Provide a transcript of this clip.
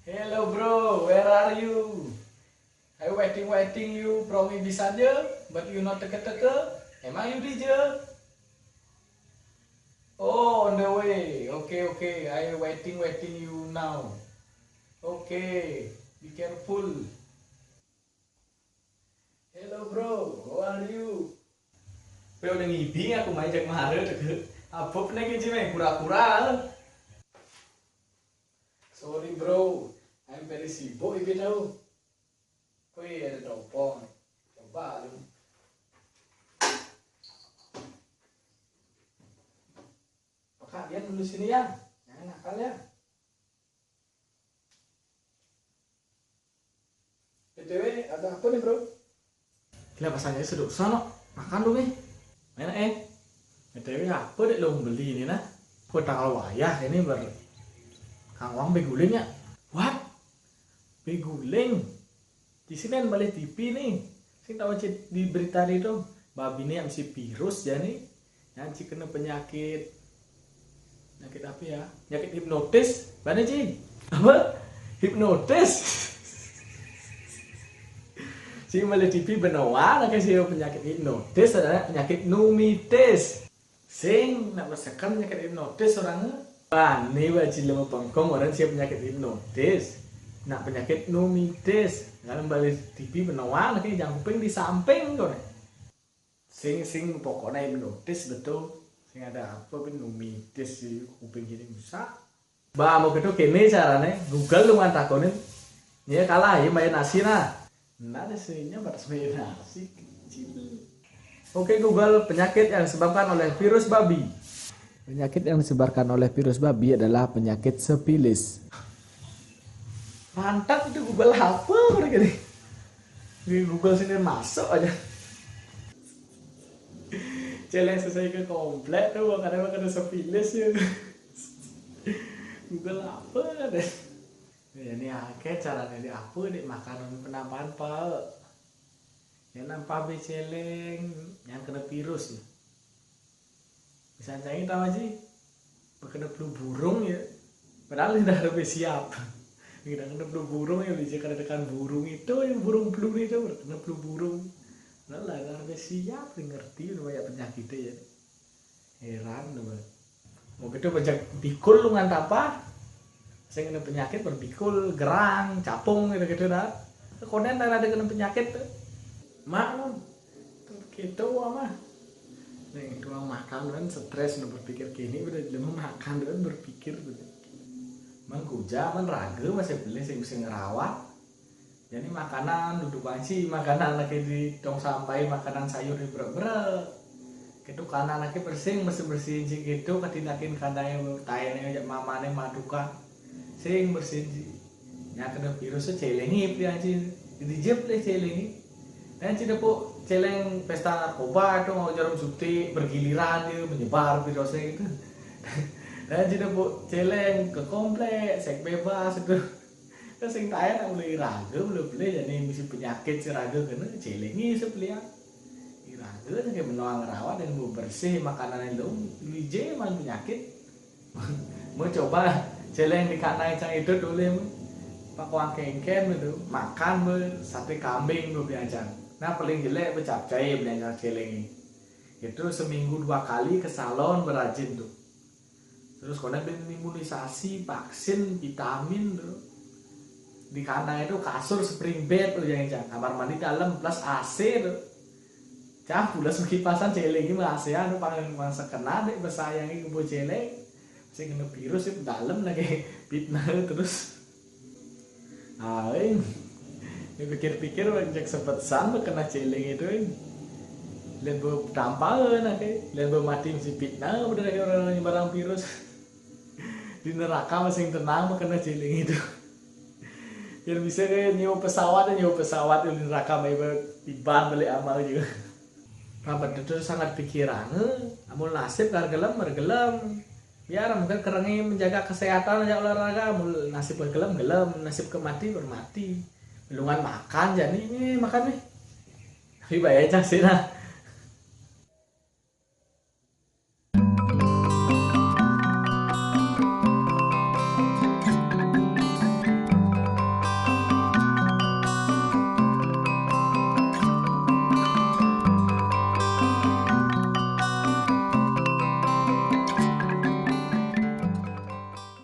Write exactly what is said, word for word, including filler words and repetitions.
Hello bro, where are you? I waiting waiting you from me bisa aja, but you not teke-teke. Emang you di je? Oh, on the way. Okay, okay. I waiting waiting you now. Okay, be careful. Hello bro, how are you? Pe udah ngibing aku main jak mahara teke. Apa pernah ke jime kura-kura? Sorry bro, I'm very sibuk ini tahu. Wih, ada topong. Coba lu. Pakai dia dulu sini ya. Jangan nakal ya. B T W, ada apa nih bro? Gila, pasangnya seduk sono. Makan dulu nih. Enak eh. B T W apa dek lo beli ini nah? Kota kalau wayah ini ber kang wang beguling ya. What? Beguling? Di sini kan balik T V nih. Sing tahu cit di berita nih tuh. Babi ini yang si virus ya nih. Yang si kena penyakit. Penyakit apa ya? Penyakit hipnotis. Mana sih? Apa? Hipnotis. Si balik T V benoa nak si penyakit hipnotis adalah penyakit numitis. Sing nak besekan penyakit hipnotis orang. Bani wajib lama pengkong orang siap penyakit hipnotis. Nak penyakit numitis. Kalau balik T V benoa nak jangan kuping di samping kau nih. Sing sing pokoknya hipnotis betul. Sing ada apa pun numitis si kuping gini bisa. Bah, mau gitu kene carane. Google lu ngantakonin. Ya kalah ya main nasi nah. Nah, ada seninya batas main nasi kecil. Oke Google, penyakit yang disebabkan oleh virus babi. Penyakit yang disebarkan oleh virus babi adalah penyakit sipilis. Mantap itu Google apa udah gini. Di Google sini masuk aja. Celeng selesai ke komplek tuh, makanya makanya sipilis ya. Google apa deh? Ya, ini akeh caranya di apa dek makanan penambahan pak. Ya nampak be celeng, yang kena virus ya. Misalnya ini tahu aja, kena flu burung ya. Padahal udah harus siap. Kita kena flu burung ya, bisa kena tekan burung itu, yang burung flu itu, kena flu burung. Padahal lah harus siap, ngerti udah banyak penyakitnya ya. Heran tuh. Mau gitu banyak bikul lu ngan apa? Saya kena penyakit berbikul, gerang, capung gitu-gitu dah. Konen dah ada kena penyakit tuh. Mak lu. Tuh gitu ama. Nih, doang makan kan stres nu berpikir kini udah lama makan kan berpikir tuh. Mang kuja man raga masih beli sing bisa ngerawat. Jadi makanan duduk banci makanan lagi di tong sampai makanan sayur di berek-berek. Gitu kanan lagi bersih bersih bersih cik gitu katinakin kandangnya tainnya ajak mamane maduka. Sing bersih ji. Nya kena virus tuh celengi pria ji. Di jep deh celengi. Dan cina bu celeng pesta narkoba itu mau jarum suntik bergiliran dia menyebar virusnya gitu. Dan cina bu celeng ke komplek seks bebas itu. Kan sing taen mulai raga mulai beli jadi misi penyakit si raga kena celengi si belian. Iraga kayak menua ngerawat dan mau bersih makanan lu lije man penyakit. Mau coba celeng di kanai cang itu dulu. Pak kuang kengken itu makan be sate kambing lu biancang. Nah paling jelek becapcai biancang celengi. Itu seminggu dua kali ke salon berajin tuh. Terus kalau ada imunisasi, vaksin, vitamin tuh. Di kandang itu kasur spring bed tuh yang jang. Kamar mandi dalam plus A C tuh. Cah pulas kipasan celengi mah A C anu pang pang sekena dek besayangi kubu celeng. Sing kena virus itu dalam lagi fitnah terus. Aing. Ya pikir-pikir cek sempat san kena celing itu. Lain be tampaeun ake, lain be mati mesti fitnah udah orang barang virus. Di neraka masih tenang mah kena celing itu. Yang bisa kayak nyewa pesawat, nyewa pesawat di neraka mah ibarat tiban balik amal juga. Rapat itu sangat pikiran, eh, amun nasib kar gelem, mar gelem. Biar mungkin kerengi menjaga kesehatan aja olahraga, amun nasib kar gelem, gelem, nasib ke mati, bermati. Belungan makan jadi ini makan nih. Tapi bayar cah sih nah.